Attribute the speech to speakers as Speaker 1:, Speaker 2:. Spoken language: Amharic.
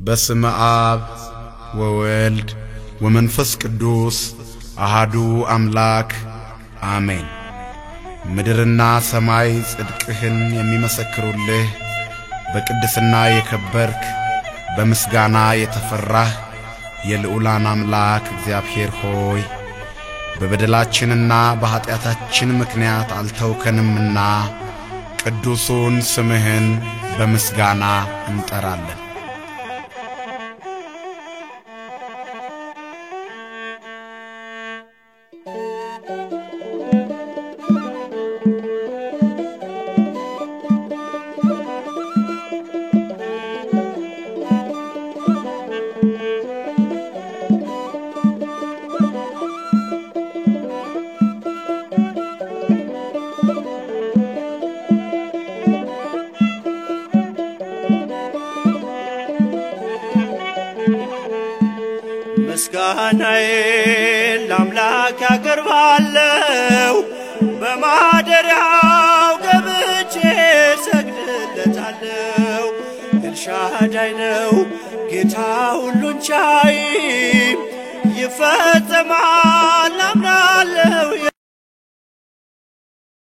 Speaker 1: በስመ አብ ወወልድ ወመንፈስ ቅዱስ አሃዱ አምላክ አሜን። ምድርና ሰማይ ጽድቅህን የሚመሰክሩልህ፣ በቅድስና የከበርክ፣ በምስጋና የተፈራህ የልዑላን አምላክ እግዚአብሔር ሆይ፣ በበደላችንና በኀጢአታችን ምክንያት አልተውከንምና ቅዱሱን ስምህን በምስጋና እንጠራለን።
Speaker 2: ምስጋናዬን ለአምላክ አቀርባለሁ፣ በማደሪያው ገብቼ ሰግድለታለሁ። ኤልሻዳይ ነው ጌታ ሁሉን ቻይ፣ ይፈጸማል አምላክ